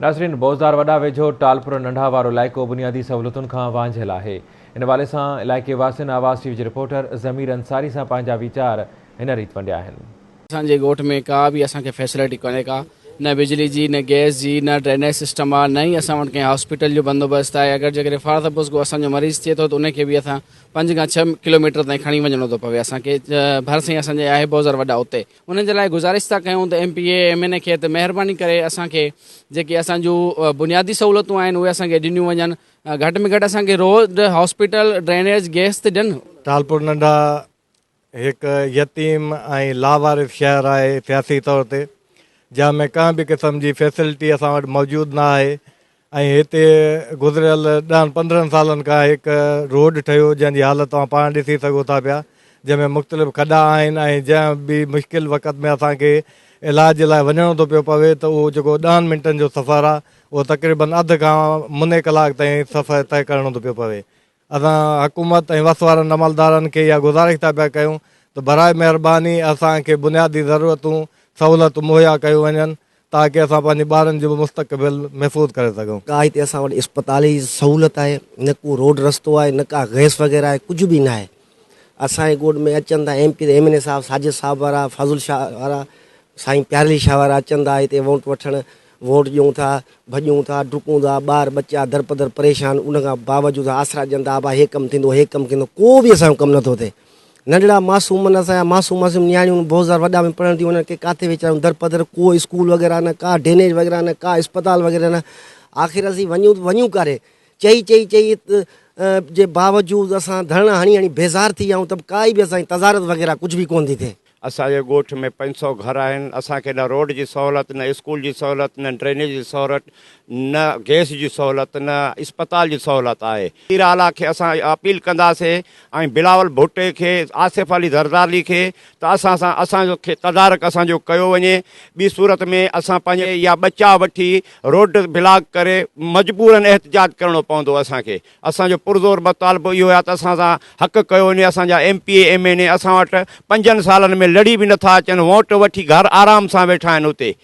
ناظرين بوزدار وڏا ويجهو ٽالپر ننڍا وارو علائقو بنيادي سهولتن کان وانجهيل آهي ان حوالي سان علائقي واسين آواز ٽي وي جي رپورٽر ضمير انصاري سان پنهنجا ويچار هن ريت ونڊيا آهن. اسان جي ڳوٺ ۾ ڪا به اسان کي فيسلٽي ڪونهي ڪا نه بجلي جي نه گئس جي نه ڊرينيج سسٽم آ نه ئي اسان وٽ ڪنهن هاسپيٽل جو بندوبست آهي اگر جيڪڏهن فار سپوز ڪو اسان جو مريض ٿئي ٿو ته ان کي به اسان پنج کان ڇهه ڪلوميٽر تائين کڻي وڃڻو ٿو پوي اسان کي ڀرسان ئي اسان جي آهي بوزر وڏا اتي انهن جي لاء گذارش ٿا ڪيون ته M P A M N A کي ته مهرباني ڪري اسان کي جيڪي اسان جون بنيادي سهولتون آهن اهي اسان کي ڏنيون وڃن گهٽ ۾ گهٽ اسان کي روڊ هاسپيٽل ڊرينيج گئس ته ڏين. ٽالپور ننڍا هڪ يتيم ۽ لاوارث شهر آهي سياسي طور تي جنهن ۾ ڪنهن به قسم جي فيسلٽي اسان وٽ موجود نه آهي ۽ هتي گذريل ڏهن پندرهن سالن کان هڪ روڊ ٺهيو جنهن جي حالت توهان پاڻ ڏسي سگهو ٿا پيا جنهن ۾ مختلف کڏا آهن ۽ جنهن به مشڪل وقت ۾ اسان کي علاج جي لاء وڃڻو ٿو پيو پوي ته اهو جيڪو ڏهن منٽن جو سفر آهي اهو تقريبن اڌ کان مني ڪلاڪ تائين سفر طئي ڪرڻو ٿو پيو پوي اسان حڪومت ۽ وس وارن عملدارن کي اها گذارش ٿا پيا ڪيون ته براء مهرباني اسان کي بنيادي ضرورتون سهولتون مهيا ڪيون وڃن تاڪه اسان پنهنجي ٻارن جو به مستقبل محفوظ ڪري سگهون. ڪا هتي اسان وٽ اسپتال جي سهولت آهي نه ڪو روڊ رستو آهي نه ڪا گئس وغيره آهي ڪجهه به ناهي اسان جي ڳوٺ ۾ اچن ٿا M P M N A صاحب ساجد صاحب وارا فضل شاهه وارا سائين پيارلي شاهه وارا اچن ٿا هتي ووٽ وٺڻ ووٽ ڏيون ٿا ڀڄون ٿا ڊڪون ٿا ٻار ٻچا درپدر پريشان ان کان باوجود آسرا ڏين ٿا ابا هي ڪم ٿيندو هي ڪم ٿيندو ڪو به اسان جو ڪم نٿو ٿئي ننڍڙا معصوم آهن اسان جا معصوم معصوم نياڻيون بوزار وڏا ۾ پڙهڻ ٿيون وڃن ڪي ڪاٿي ويچاريون درپدر ڪو اسڪول وغيره نه ڪا ڊرينيج وغيره نه ڪا اسپتال وغيره نه آخر اسين وڃون ته وڃون ڪاڏي چئي چئي چئي جي باوجود اسان ڌرڻا هڻي هڻي بيزار ٿي ويا آهيون ته به ڪائي به اسان جي تزارت وغيره ڪجهه به ڪونه ٿي ٿئي. اسان جي ڳوٺ ۾ 500 گهر آهن، اسان کي نه روڊ جي سهولت، نه اسڪول جي سهولت، نه ڊرينيج جي سهولت، نه گئس جي سهولت، نه اسپتال جي سهولت آهي. وزير اعليٰ کي اسان اپيل ڪنداسين ۽ بلاول ڀٽي کي، آصف علي زرداري کي ته اسان سان اسان جو کي تدارڪ اسان جو ڪيو وڃي، ٻي صورت ۾ اسان پنهنجي يا ٻچا وٺي روڊ بلاڪ ڪري مجبورن احتجاج ڪرڻو پوندو اسان کي. اسان جو پرزور مطالبو اهو آهي ته اسان سان حق ڪيو وڃي، اسان جا ايم پي اي ايم اين اي اسان وٽ پنجن سالن ۾ لڙي به نٿا اچن، ووٽ وٺي گهر آرام سان ويٺا آهن اتي.